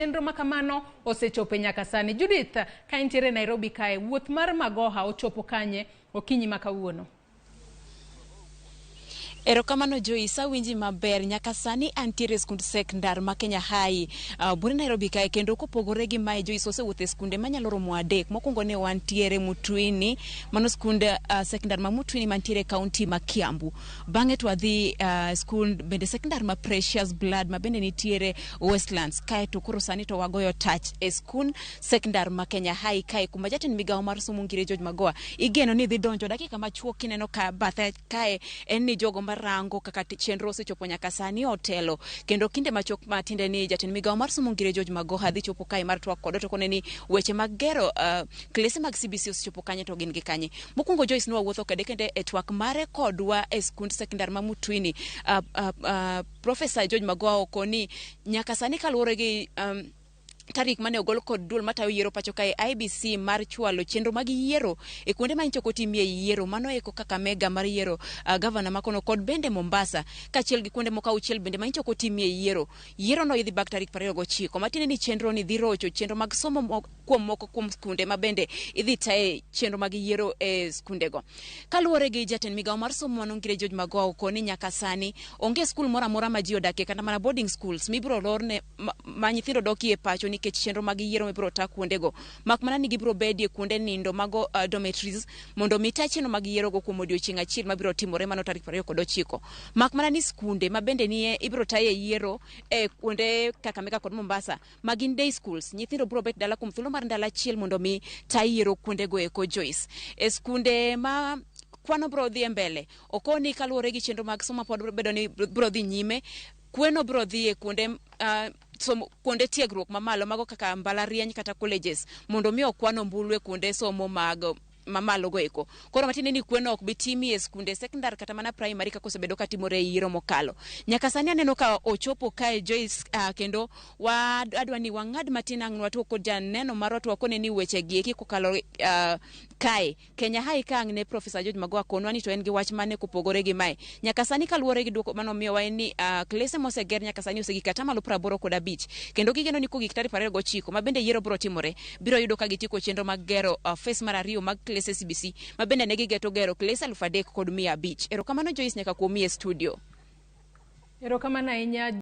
Chenro ma kamano osechopo nyaka sani. Judith, ka intiere Nairobi kae, wuoth mar Magoha ochopo kanye okinyi ma kawuono? Erokamano Joyce, awinji maber. Nyaka sani antiere e skund sekndar ma Kenya High bure Nairobi kae, kendo kopogore gi mae Joyce osewuotho e skunde manyalo romo adek. Mokwongo ne wantiere Mutwini, mano skund sekndar ma Mutwini mantiere e kaunti ma Kiambu. Bang'e to wadhi skund bende sekndar ma Precious Blood ma bende nitiere Westlands. Kae to koro sani to wagoyo tach e skund sekndar ma Kenya High kae kuma jatend migawo mar somo Ngire George Magoha igeno ni dhi donjo dakika machuok kineno ka bathe kae en ni jogo marango kaka chenro osechopo nyaka sani otelo, kendo kinde machuok matinde ni jatend migawo mar somo Ngire George Magoha dhi chopo kae mar twak kode to kone ni weche mag gero klese mag CBC osechopo kanye to gin gi kanye. Mokwongo Joyce ne wawuotho kode kende e twak mare kodwa e skund sekndar ma Mutwini. Professor George Magoha oko ni nyaka sani kaluwore gi tarik mane ogol kod duol matayo yiero pacho kae IEBC mar chwalo chenro mag yiero e kuonde ma nyocha ok otimie yiero, mano eko Kakamega mar yiero gavana makono kod bende Mombasa kaachiel gi kuonde moko auchiel bende ma nyocha ok otimie yiero. Yiero no idhi bag tarik 29, matiende ni chenro ni dhi rocho chenro mag somo kuom moko kuom skunde ma bende idhi taye chenro mag yiero e skundego. Kaluwore gi jatend migawo mar somo mano Ngire George Magoha oko ni nyaka sani onge skul moro amora ma ji odakie kata mana boarding schools mibiro lorne ma nyithindo dokie pacho nikech chenro mag yiero mibiro ta kuondego, mak mana ni gibiro bedie kuonde nindo mago dormitories mondo mi ta chenro mag yierogo kuom odiochieng' achiel mabiro timore mano tarik 29. Mak mana ni skunde ma bende nie ibiro taye yiero e kuonde Kakamega kod Mombasa ma gin day schools, nyithindo biro bet dala kuom thuolo mar ndalo achiel mondo mi ta yiero kuondego eko. Joyce, e skunde ma kwano biro dhi e mbele okoni kaluwore gi chenro mag somo pod bedo ni biro dhi nyime, kweno biro dhi e kuonde somo, kuonde tiegruok mamalo mago kaka mbalariany kata colleges mondo mi okwan ombulu e kuonde somo mag mamalo go eko. Koro matiende ni kweno ok bi timi e skunde sekondar kata mana primary kaka osebedo ka timore e yiero mokalo. Nyaka sani aneno ka ochopo kae Joyce, kendo wa adwa ni wang'ad matin ang' nwatuo kod janeno marwa to wakone ni weche gi eki kokalo kae Kenya High ka ang' ne Professor George Magoha konwa ni to en gi wach mane kopogore gi mae. Nyaka sani kaluwore gi duoko manomiyowa en ni klese moseger nyaka sani osegik atamalo 85, kendo gigeno ni kogik tarik 29 ma bende yiero biro timore, biro yudo ka gitieko chenro mag gero phase mar ariyo mag klese CBC ma bende ne gigeto gero klese 3500. Erokamano Joyce, nyaka kuomi e studio. Erokamano ahinya.